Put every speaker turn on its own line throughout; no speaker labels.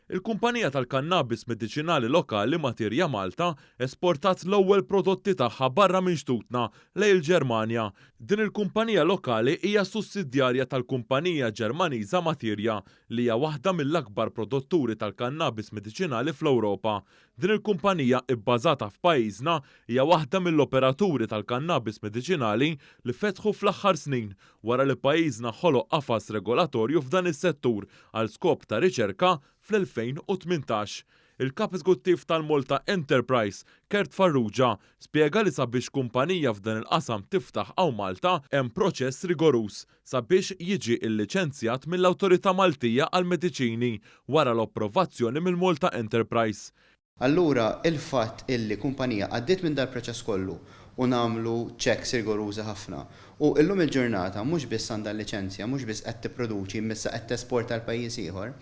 Il-kumpanija tal-kannabis mediċinali lokali Materia Malta esportat l-ewwel prodotti tagħha barra minn xtutna lejn il-Ġermanja. Din il-kumpanija lokali hija sussidjarja tal-kumpanija Ġermaniża Materia li hija waħda mill-akbar produtturi tal-kannabis mediċinali fl-Ewropa. Din il-kumpanija ibbażata f'pajjiżna hija waħda mill-operaturi tal-kannabis mediċinali li fetħu fl-aħħar snin wara li pajjiżna ħoloq qafas regolatorju f'dan is-settur għal skop ta' riċerka fl-2018. Il-Kap Eżekuttiv tal-Malta Enterprise, Kurt Farrugia, spjega li sabiex kumpanija f'dan il-qasam tiftaħ hawn Malta hemm proċess rigoruż sabiex jiġi lliċenzjat mill-Awtorità Maltija għall-Mediċini wara l-approvazzjoni mill-Malta Enterprise.
Allura il-fatt illi kumpanija għaddiet minn dal-proċess kollu u nagħmlu checks rigorużi ħafna u illum il-ġurnata mhux biss għandha l-liċenzja, mhux biss qed tipproduċi imma issa qed tesporta għal pajjiż ieħor,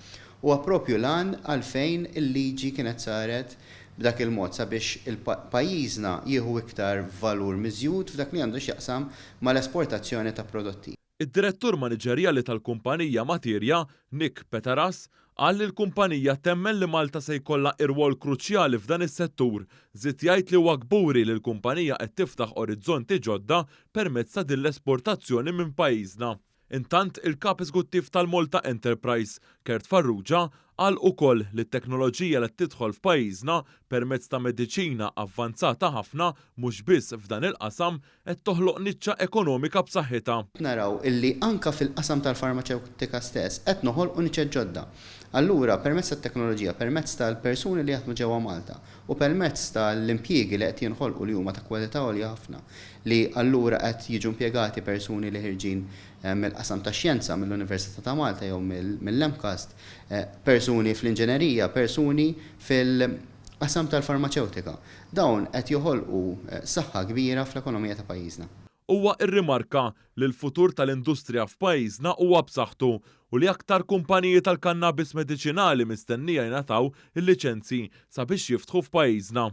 huwa propju l-għan għalfejn il-liġi kienet saret b'dak il-mod sabiex il-pajjiżna jieħu iktar valur miżjud f'dak li għandu x'jaqsam mal-esportazzjoni ta' prodotti.
Id-Direttur Maniġerjali tal-kumpanija Materia, Nick Petaras, qal li l-kumpanija temmen li Malta se jkollha irwol kruċjali f'dan is-settur. Żied jgħid li huwa kburi li l-kumpanija qed tiftaħ orizzonti ġodda permezz ta' din l-esportazzjoni minn pajjiżna. Intant, il-Kap Eżekuttiv tal-Malta Enterprise, Kurt Farrugia, qal ukoll li t-teknoloġija li qed tidħol f'pajjiżna permezz ta' mediċina avvanzata ħafna mhux biss f'dan il-qasam qed toħloq niċċa ekonomika b'saħħitha.
Qed naraw illi anke fil-qasam tal-farmaċewtika stess qed noħolqu niċeċ ġodda. Allura, permezz tat-teknoloġija, permezz tal-persuni li jaħdmu ġewwa Malta u permezz tal-impjiegi li qed jinħolqu li huma ta' kwalità għolja ħafna, li allura qed jiġu impjegati persuni li ħirġin mill-qasam tax-xjenza, mill-Università ta' Malta jew mill-MCAST, persuni fl-inġinerija, persuni fil-qasam tal-farmaċewtika. Dawn qed joħolqu saħħa kbira fl-ekonomija ta' pajjiżna.
Huwa rrimarka li l-futur tal-industrija f'pajjiżna huwa b'saħħtu u li aktar kumpaniji tal-kannabis mediċinali mistennija jingħataw il-liċenzji sabiex jiftħu f'pajjiżna.